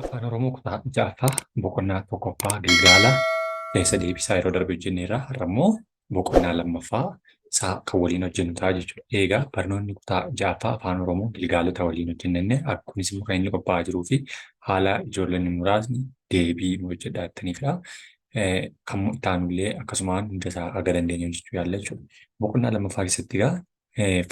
Afaan Oromoo kutaa 6ffaa boqonnaa 1ffaa gilgaala keessa deebisaa yeroo darbe hojjenneerra. Har'a immoo boqonnaa 2ffaa isaa kan waliin hojjennu ta'a jechuudha. Egaa barnoonni kutaa 6ffaa Afaan Oromoo gilgaalota waliin hojjennenne kunis immoo kan inni qophaa'aa jiruu fi haala ijoollonni muraasni deebii nu hojjedhaa jettaniifidha. Kan itti aanullee akkasumaan hunda isaa haga dandeenye hojjechuu yaalla jechuudha. Boqonnaa 2ffaa keessatti egaa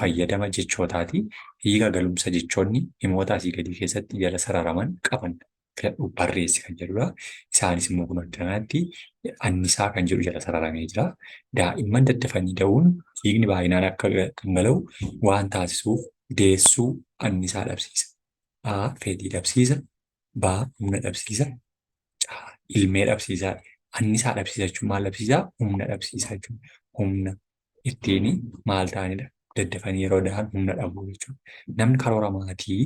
fayyadama jechootaati. Hiika galumsa jechoonni himoota asii gadii keessatti jala sararaman qaban filadhuu barreessi kan jedhudha. Isaanis immoo kun addanatti annisaa kan jedhu jala sararamee jira. Daa'imman daddafanii da'uun dhiigni baay'inaan akka dhangala'u waan taasisuuf deessuu annisaa dhabsiisa. A. Fedhii dhabsiisa. B. Humna dhabsiisa. C. Ilmee dhabsiisa. Annisaa dhabsiisa jechuun maal dhabsiisa? Humna dhabsiisa jechuudha. Humna ittiin maal ta'anidha? Daddafanii yeroo da'an humna dhabuu jechuudha. Namni karoora maatii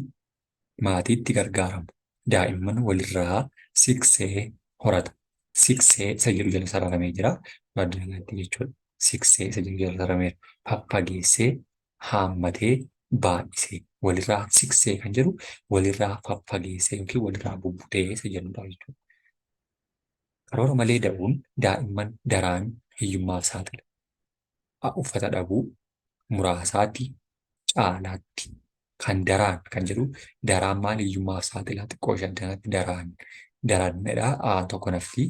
maatiitti gargaaramu daa'imman walirraa siqsee horata. Siqsee isa jedhu jala sararamee jira. Addunyaatti jechuudha. Siqsee isa jedhu jala sararamee faffageessee, haammatee, baay'isee. Walirraa siqsee kan jedhu walirraa faffageessee yookiin walirraa bubbutee isa jedhudha jechuudha. Karoora malee da'uun daa'imman daraan hiyyummaaf saaxila. A. Uffata dhabuu muraasaati caalaatti kan daraan kan jedhu daraan maal hiyyummaaf saaxila xiqqoo ishee addanatti daraan darannedha. A tokko nafti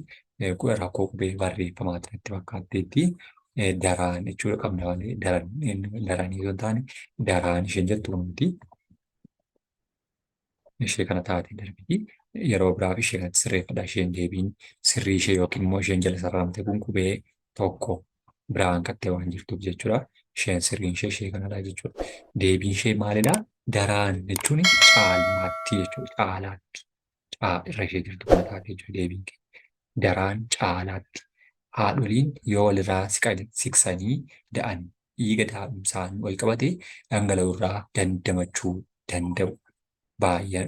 rakkoo qubee barreeffamaati natti fakkaatteetti daraan jechuudha qabna malee daran daranii osoo hin taane daraan isheen jettu kunuuti. Ishee kana taatee darbiti. Yeroo biraaf ishee kanatti sirreeffadha. Isheen deebiin sirrii ishee yookiin immoo isheen jala sararamte kun qubee tokko biraan qaxxee waan jirtuuf jechuudha. Isheen sirriin ishee ishee kanadha jechuudha. Deebiin ishee maalidha? Daraan jechuun caalmaatti jechuudha. Caalaatti. Caa irra ishee jirtu kana taate jechuudha deebiin keenya. Daraan caalaatti. Haadholiin yoo walirraa siqsanii da'an dhiiga daa'umsaan walqabate dhangala'u irraa dandamachuu danda'u.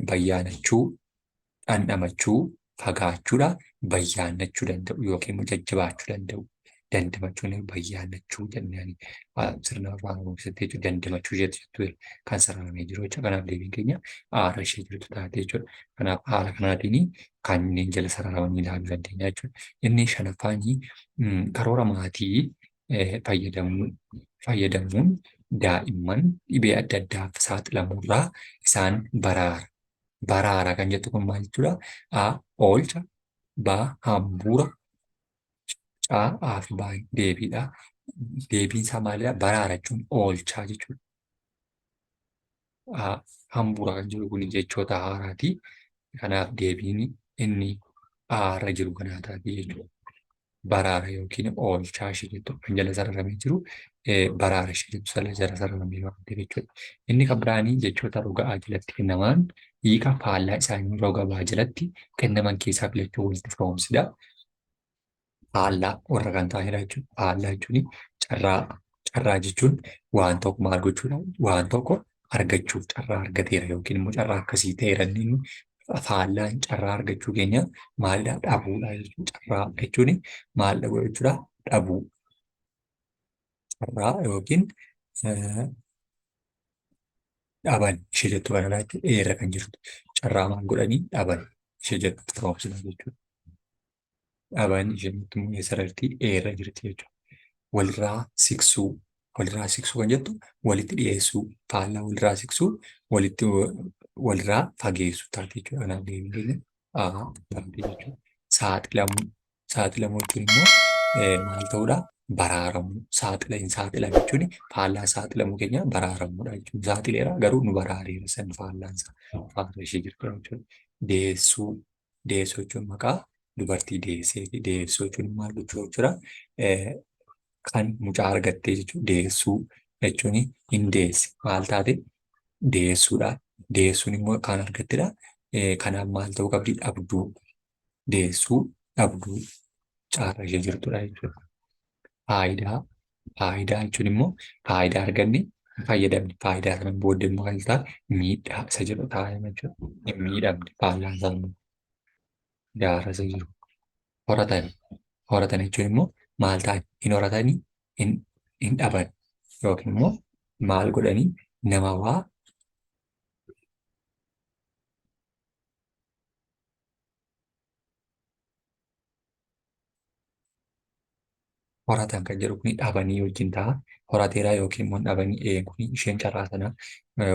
Bayyaanachuu, dhandhamachuu, fagaachuudha. Bayyaannachuu danda'u yookiin immoo jajjabaachuu danda'u. Dandamachuun bayyaannachuu jennaan sirna afaan Oromoo keessatti jechuudha. Dandamachuu jettu kan sararamee jiru jechuudha. Kanaaf deebiin keenya aara ishee jirtu taate jechuudha. Kanaaf haala kanaatiin kanneen jala sararamanii ilaaluu dandeenya jechuudha. Inni shanaffaan karoora maatii fayyadamuu fayyadamuun daa'imman dhibee adda addaaf saaxilamuurraa isaan baraara. Baraara kan jettu kun maal jechuudha? A. Oolcha. B. Hambuura. C. A fi B deebiidha. Deebiin isaa maalidha? Baraara jechuun oolchaa jechuudha. A. Hambuura kan jedhu kun jechoota haaraati. Kanaaf deebiin inni A irra jiru kanaa taati jechuudha. Baraara yookiin oolchaa ishee jettu kan jala sararamee jiru baraara ishee jettu sana jala sararamee waan ta'eef jechuudha. Inni kan biraanii jechoota roga A jalatti kennaman hiika faallaa isaanii roga B jalatti kennaman keessaa filachuu walitti firoomsidha. Faallaa warra kan ta'anidha jechuudha. Faallaa jechuun carraa carraa jechuun waan tokko maal gochuudha? Waan tokko argachuuf carraa argateera yookiin immoo carraa akkasii ta'eera inni faallaan carraa argachuu keenya maalidha? Dhabuudha jechuudha. Carraa jechuun maal dhabuu jechuudha? Dhabuu. Carraa yookiin dhaban ishee jettu kanadha jechuudha. Eerra kan jirtu. Carraa maal godhanii dhaban ishee jettu firoomsina jechuudha. Dhaban ishee jettu immoo eessarra jirti? Eerra jirti jechuudha. Walirraa siqsuu. Walirraa siqsuu kan jettu walitti dhiyeessuu. Faallaa walirraa siqsuu walitti walirraa fageessuu taate jechuudha. Kanaaf deebiin keenya A taate jechuudha. Saaxilamuu. Saaxilamuu jechuun immoo maal ta'uudha? Baraaramuu. Saaxila hin saaxilame jechuun faallaa saaxilamuu keenya baraaramuudha jechuudha. Saaxileera garuu nu baraareera san faallaan isaa faallaa ishee jirtu jechuudha. Deessuu. Deessuu jechuun maqaa dubartii deesseeti. Deessuu jechuun maal gochuu jechuudha? Kan mucaa argattee jechuudha. Deessuu jechuun hin deesse. Maal taate? Deessuudha. Deessuun immoo kan argattedha. Kanaaf maal ta'uu qabdi? Dhabduu. Deessuu dhabduu caarra ishee jirtudha jechuudha. Faayidaa. Faayidaa jechuun immoo faayidaa arganne hin fayyadamne. Faayidaa sana booddee immoo kan ta'a miidhaa isa jedhu ta'a jechuudha. Hin miidhamne faallaan isaa immoo gaara isa jiru. Horatan. Horatan jechuun immoo maal ta'an hin horatanii hin hin dhaban yookiin immoo maal godhanii nama waa Horatan kan jedhu kuni dhabanii wajjin ta'a. Horateeraa yookiin immoo dhabanii kuni isheen carraa sana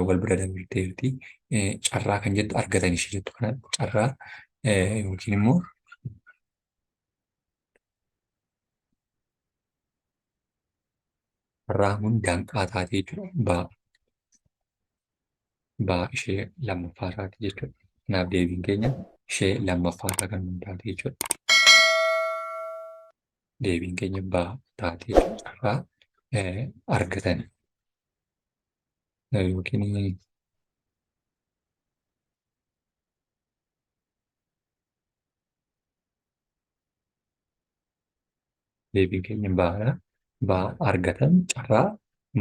wal bira dabarteerti. Carraa kan jettu argatan ishee jettu kana carraa yookiin immoo carraan kun danqaa taatee jechuudha. Baa baa ishee lammaffaa irraati jechuudha. Kanaaf deebiin keenya ishee lammaffaa irraa kan hundaate jechuudha. Deebiin keenya baa taate jechuudha. Carraa argatan yookiin deebiin keenya baadha. Baa argatan carraa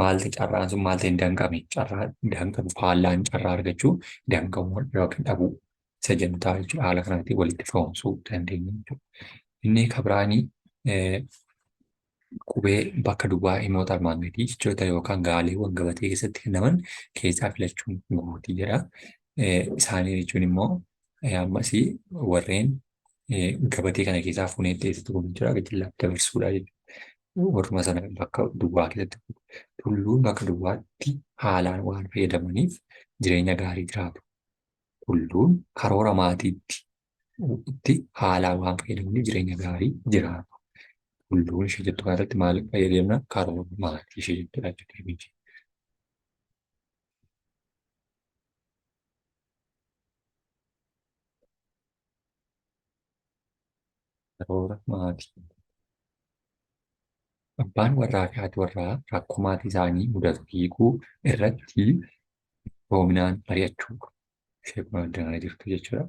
maal ta'e carraan sun maal ta'e hin danqame carraa danqamu faallaan carraa argachuu danqamuu yookiin dhabuu isa jennu ta'a jechuudha. Haala kanaatiin walitti firoomsuu dandeenya jechuudha. Inni kabiraanii qubee bakka duwwaa himoota armaan gadii jechoota yookaan gaaleewwan gabatee keessatti kennaman keessaa filachuun guutii jedha. Isaanii jechuun immoo ammasii warreen gabatee kana keessaa fuunee eessatti goonu jira gajjallaatti dabarsuudha jechuudha. Warruma sana bakka duwwaa keessatti tulluun bakka duwwaatti haalaan waan fayyadamaniif jireenya gaarii jiraatu. Tulluun karoora maatiitti itti haalaan waan fayyadamaniif jireenya gaarii jiraatu. Tulluun ishee jettu kanarratti maal fayyadamna? Karoora maatii ishee jettudha jechuudha. Karoora maatii. Abbaan warraa fi haati warraa rakkoo maatii isaanii mudatu hiikuu irratti ifoominaan mari'achuu qabu. Ishee kun addana jirtu jechuudha.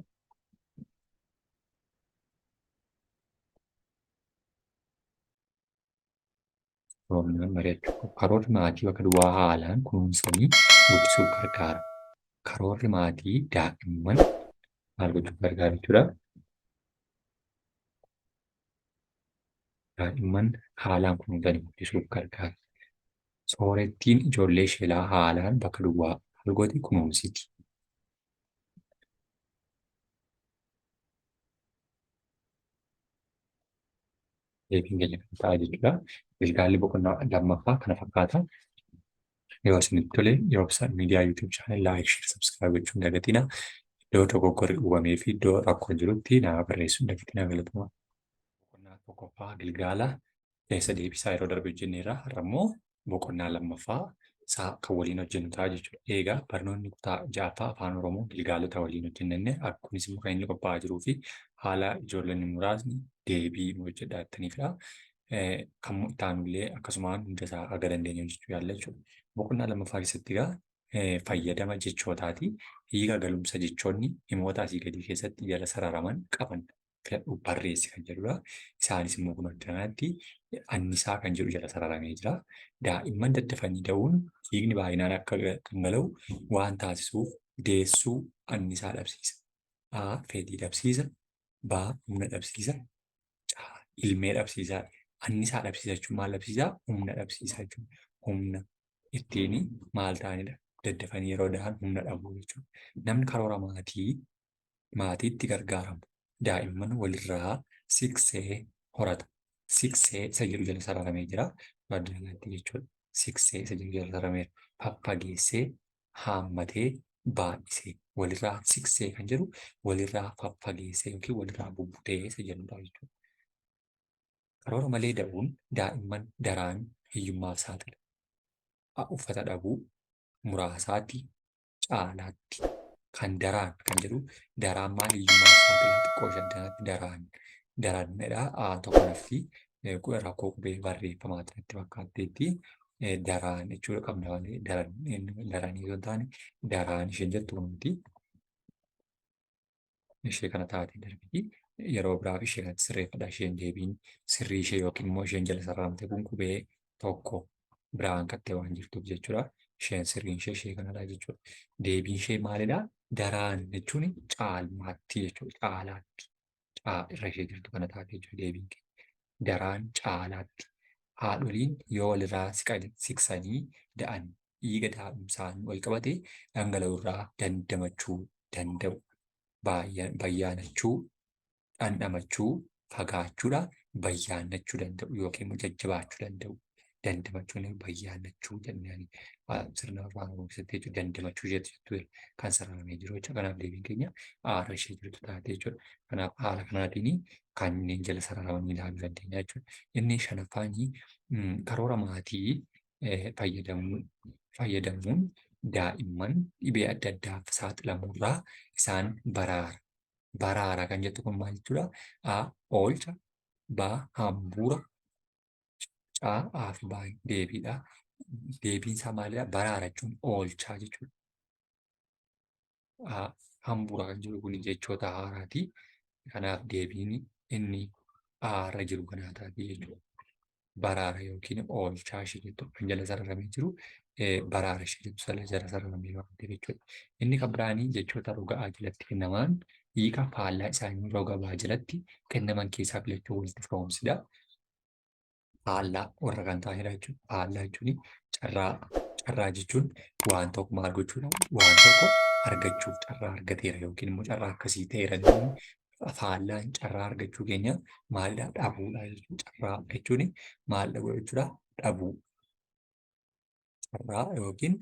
Ifoominaan mari'achuu qabu. Karoorri maatii bakka duwwaa haalaan kunuunsanii guddisuuf gargaara. Karoorri maatii daa'imman maal gochuuf gargaara jechuudha? Daa'imman haalaan kunuunsanii guddisuuf gargaara. Soorettiin ijoollee isheelaa haalaan bakka duwwaa maal gooti kunuunsiti. Deebiin keenya kan ta'a jechuudha. Gilgaalli boqonnaa lammaffaa kana fakkaata. Yoo isinitti tole Yoobsa Miidiyaa YouTube channel like, share, subscribe gochuun dagatina. Iddoo dogoggorri uumamee fi iddoo rakkoon jirutti naa barreessuun dagatina galatoomaa. Boqonnaa tokkoffaa gilgaala keessa deebisaa yeroo darbe hojjenneerra. Har'a immoo boqonnaa lammaffaa isaa kan waliin hojjennu ta'a jechuudha. Egaa barnoonni kutaa ja'affaa afaan Oromoo gilgaalota waliin hojjennenne kunis immoo kan inni qophaa'aa jiruu fi haala ijoollonni muraasni deebii nu hojjedhaa jettaniifidha. Kan itti aanullee akkasumaan hunda isaa haga dandeenye hojjechuu yaalla jechuudha. Boqonnaa lammaffaa keessatti egaa fayyadama jechootaati. Hiika galumsa jechoonni himoota asii gadii keessatti jala sararaman qaban filadhu barreessi kan jedhudha. Isaanis immoo kun addanatti annisaa kan jedhu jala sararamee jira. Daa'imman daddafanii da'uun dhiigni baay'inaan akka dhangala'u waan taasisuuf deessuu annisaa dhabsiisa. A. Fedhii dhabsiisa. B. Humna dhabsiisa. C. Ilmee dhabsiisa. Annisaa dhabsiisa jechuun maal dhabsiisa? Humna dhabsiisa jechuudha. Humna ittiin maal ta'anidha? Daddafanii yeroo da'an humna dhabuu jechuudha. Namni karoora maatii maatiitti gargaaramu daa'imman walirraa siqsee horata. Siqsee isa jedhu jala sararamee jira. Addunyaatti jechuudha. Siqsee isa jedhu jala sararamee faffageessee, haammatee, baay'isee. Walirraa siqsee kan jedhu walirraa faffageessee yookiin walirraa bubbutee isa jedhudha jechuudha. Karoora malee da'uun daa'imman daraan hiyyummaaf saaxila. A. Uffata dhabuu muraasaatti caalaatti kan daraan kan jedhu daraan maal hiyyummaaf saaxila xiqqoo shaddanatti daraan darannedha. A tokko nafti rakkoo qubee barreeffamaati natti fakkaatteetti daraan jechuudha qabna malee daran daranii osoo hin taane daraan isheen jettu kunuuti. Ishee kana taatee darbiti. Yeroo biraaf ishee kanatti sirreeffadha. Isheen deebiin sirrii ishee yookiin immoo isheen jala sararamte kun qubee tokko biraan kattee waan jirtuuf jechuudha. Isheen sirriin ishee ishee kanadha jechuudha. Deebiin ishee maalidha? Daraan jechuun caalmaatti jechuudha. Caalaatti. Caa irra ishee jirtu kana taate jechuudha deebiin keenya. Daraan caalaatti. Haadholiin yoo walirraa siqsanii da'an dhiiga daa'umsaan walqabate dhangala'u irraa dandamachuu danda'u. Bayyaanachuu, dhandhamachuu, fagaachuudha. Bayyaannachuu danda'u yookiin immoo jajjabaachuu danda'u. Dandamachuun bayyaannachuu jennaan sirna afaan Oromoo keessatti jechuudha. Dandamachuu jettu kan sararamee jiru jechuudha. Kanaaf deebiin keenya aara ishee jirtu taate jechuudha. Kanaaf haala kanaatiin kanneen jala sararamanii ilaaluu dandeenya jechuudha. Inni shanaffaan karoora maatii fayyadamuun daa'imman dhibee adda addaaf saaxilamurraa isaan baraara. Baraara kan jettu kun maal jechuudha? A. Oolcha. B. Hambuura. C. A fi B deebiidha. Deebiin isaa maalidha? Baraara jechuun oolchaa jechuudha. A. Hambuura kan jedhu kun jechoota haaraati. Kanaaf deebiin inni A irra jiru kanaa taati jechuudha. Baraara yookiin oolchaa ishee jettu kan jala sararamee jiru baraara ishee jettu sana jala sararamee waan ta'eef jechuudha. Inni kan biraanii jechoota roga A jalatti kennaman hiika faallaa isaanii roga B jalatti kennaman keessaa filachuu walitti firoomsidha. Faallaa warra kan ta'anidha jechuudha. Faallaa jechuun carraa carraa jechuun waan tokko maal gochuudha? Waan tokko argachuuf carraa argateera yookiin immoo carraa akkasii ta'eera faallaan carraa argachuu keenya maalidha? Dhabuudha jechuudha. Carraa jechuun maal dhabuu jechuudha? Dhabuu. Carraa yookiin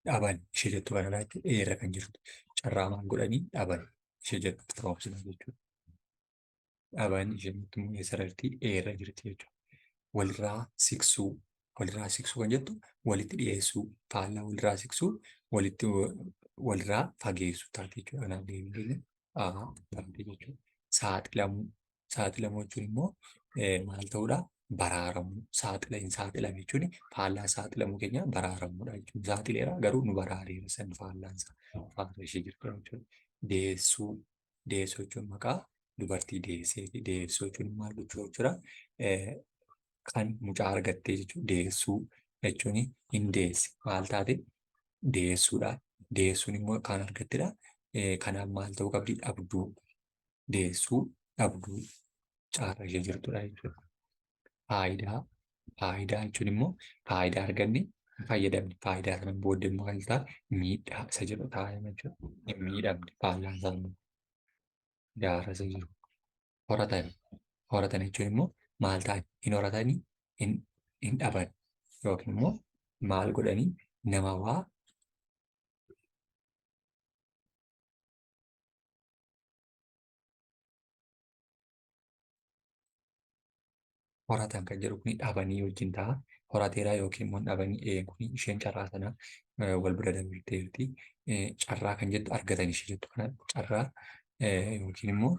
dhaban ishee jettu kanadha jechuudha. Eerra kan jirtu. Carraa maal godhanii dhaban ishee jettu firoomsina jechuudha. Dhaban ishee jettu immoo eessarra jirti? Eerra jirti jechuudha. Walirraa siqsuu. Walirraa siqsuu kan jettu walitti dhiyeessuu. Faallaa walirraa siqsuu walitti walirraa fageessuu taate jechuudha. Kanaaf deebiin keenya A taate jechuudha. Saaxilamuu. Saaxilamuu jechuun immoo maal ta'uudha? Baraaramuu. Saaxila hin saaxilame jechuun faallaa saaxilamuu keenya baraaramuudha jechuudha. Saaxileera garuu nu baraareera san faallaan isaa faallaa ishee jirtu jechuudha. Deessuu. Deessuu jechuun maqaa dubartii deesseeti. Deessuu jechuun maal gochuu jechuudha? Kan mucaa argattee jechuudha. Deessuu jechuun hin deesse. Maal taate? Deessuudha. Deessuun immoo kan argattedha. Kanaaf maal ta'uu qabdi? Dhabduu. Deessuu dhabduu caarra ishee jirtudha jechuudha. Faayidaa. Faayidaa jechuun immoo faayidaa arganne fayyadamne. Faayidaa sana booddee immoo kan ta'a miidhaa isa jedhu ta'a jechuudha. Hin miidhamne faallaan isaa immoo gaara isa jiru. Horatan. Horatan jechuun immoo maal ta'an? Hin horatanii hin dhaban yookiin immoo maal godhanii nama waa horatan kan jedhu kuni dhabanii wajjin ta'a. Horateeraa yookiin immoo dhabanii kun isheen carraa sana wal bira dabarteerti. Carraa kan jettu argatan ishee jettu kana carraa yookiin immoo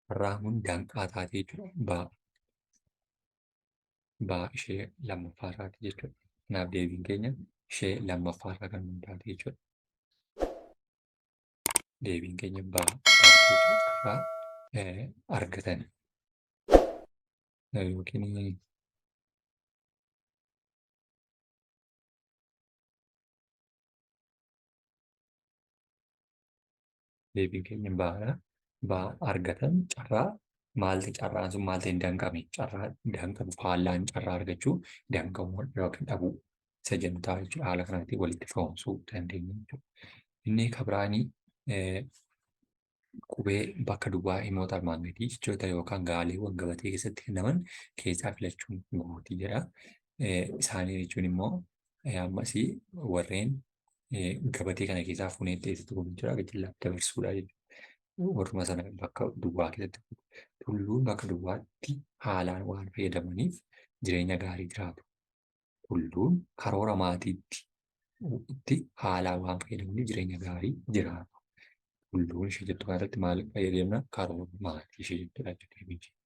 carraan kun danqaa taatee jechuudha. Baa baa ishee lammaffaa irraati jechuudha. Kanaaf deebiin keenya ishee lammaffaa irraa kan hundaate jechuudha. Deebiin keenya baa taate jechuudha. Carraa argatan yookiin deebiin keenya baadha. Baa argatan carraa maal ta'e carraan sun maal ta'e hin danqame carraa danqamu faallaan carraa argachuu danqamuu yookiin dhabuu isa jennu ta'a jechuudha. Haala kanaatiin walitti firoomsuu dandeenya jechuudha. Inni kabiraanii qubee bakka duwwaa himoota armaan gadii jechoota yookaan gaaleewwan gabatee keessatti kennaman keessaa filachuun guutii jedha. Isaanii jechuun immoo ammas warreen gabatee kana keessaa fuunee eessatti goonu jira gajjallaatti dabarsuudha jechuudha. Warruma sana bakka duwwaa keessatti tulluun bakka duwwaatti haalaan waan fayyadamaniif jireenya gaarii jiraatu. Tulluun karoora maatiitti itti haalaan waan fayyadamaniif jireenya gaarii jiraatu. Tulluun ishee jettu kanarratti maal fayyadamna? Karoora maatii ishee jettudha jechuudha.